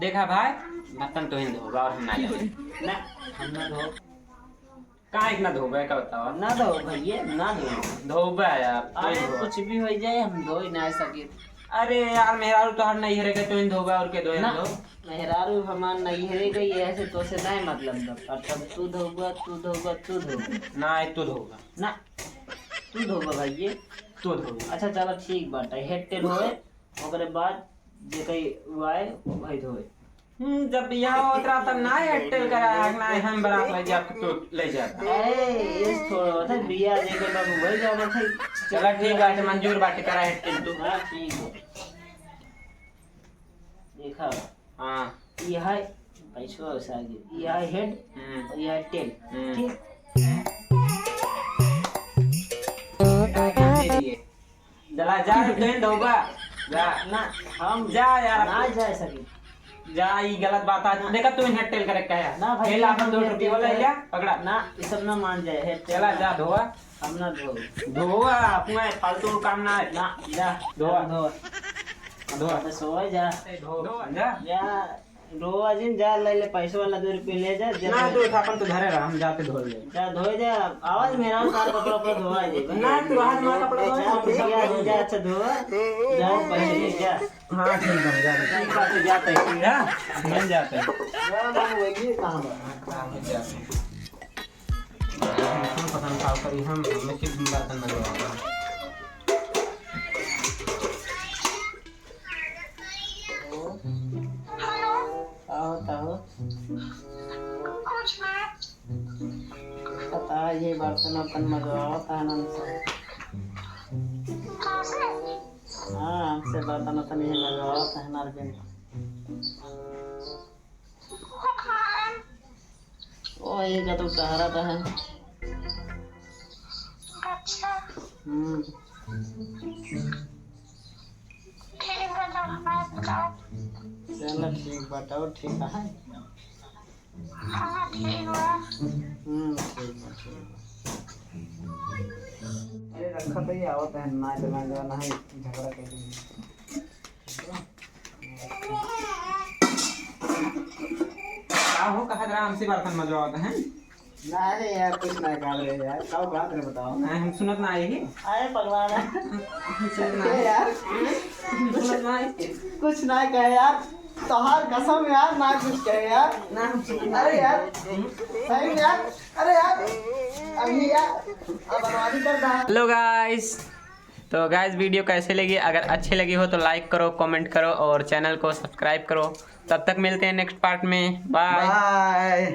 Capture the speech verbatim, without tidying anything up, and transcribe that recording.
देखा भाई, बर्तन तोहिन धोबा और हम ना जाए। ना, हम ना धो। का इतना धोबे का बतावा? ना धो भैया, ना धो। धोबा यार, तू अरे धोबा। कुछ भी हो जाए, हम धो ही ना सके। अरे यार, मेहरारू तोहर नैहरे के, तोहिन धोबा और के धोए ना, धो? मेहरारू हमार नैहरे गई, ऐसे तोसे नहीं मतलब बा। पर तब तू धोबा, तू धोबा, तू धोबा। ना, तू धोबा। ना, तू धोबा भैया। तू धोबा। अच्छा चलो ठीक बात है, हेड टेल होए, ओकरे बाद जे कहीं हुआ है, वही धोए। हम्म, जब बियाह होत रहा तब ना हेड टेल करा है, ना हम बारात ले जाब, तू ले जाब। अरे, इस थोड़ा होता है, बियाह जे के बाबू वही जाना था। चला ठीक बाटे, मंजूर बाटे, करा हेड टेल तू। हाँ, ठीक है। देखा। हाँ। ये है पैसवा वैसा आगे, ये है हेड हम्म। और ये है टेल। हम्म। ठीक। चला जा, तोहिन धोबा। जा। ना, हम जा यार, ना अब जा सके। जा, ई गलत बात है। ना। देखा, तोहिन हेड टेल करे कहे। ना भाई, खेल ना, आपन दो रुपये वाला ले जा, पकड़ा। ना, ये सब ना मान जाए, हेड टेल चला ना। जा, धोआ। हम ना धो। धोआ, अपना फालतू काम ना है। ना, जा, धोआ। धो। धोआ। बस हो जा। ए, धो, धो, जा। जा, धोआ जिन, जा, ले ले, पैसे वाला दो रुपये ले जा, जा। ना, दो, अपन तो धरे रहा, हम जाते धो ले। जा, धो जा, आवाज मेरा सारा कपड़ा, कपड़ा धोआ जाए। ना, तू हाथ में कपड़ा धोआ, जा, हम जा, जा, अच्छा, धो। जा, पैसे ले जा। हाँ, ठीक है, जा, जा। ठीक बात है, जाते हैं। जा, मिल जाते हैं। जा, बाबू, वही काम है। हाँ, काम है, जाते हैं। हम पसंद भाव करी, हम, हमें किस दिन बर्तन मंजवावा। हेलो। का होता हो? कुछ ना। पता है, ये बर्तन वर्तन मंजवावत है ना हमसे। कैसे? हाँ, हमसे बर्तन वर्तन ये मंजवावत है ना अरविंद। वो कहाँ है? वो ये का तो टहरा था है। अच्छा। हम्म। ठीक बा, तब हमारे बताओ। चलो ठीक बा, तब ठीक है। हाँ, ठीक बा। हम्म, ठीक बा, ठीक बा। अरे रखा तो ही आवत है, ना तो मैं जो ना है, झगड़ा कर देंगे। का हो, कहा जरा हमसे बर्तन मजवावत हैं? नहीं यार, कुछ नहीं कहा रहे यार, का बात रे बताओ। नहीं, हम सुनत ना आई ही। अरे पगला ना। हम सुनत ना अरे आई। यार, हम सुनत ना आई। कुछ नहीं कहे यार, तोहार कसम यार, ना कुछ कहे यार। ना, हम सुनत ना अरे आई। यार, सही में यार, अरे यार, अभी यार, अब बर्बादी कर रहा है। Hello guys, तो गाइस, वीडियो कैसे लगी? अगर अच्छी लगी हो तो लाइक करो, कमेंट करो और चैनल को सब्सक्राइब करो। तब तक मिलते हैं नेक्स्ट पार्ट में। बाय। बाय।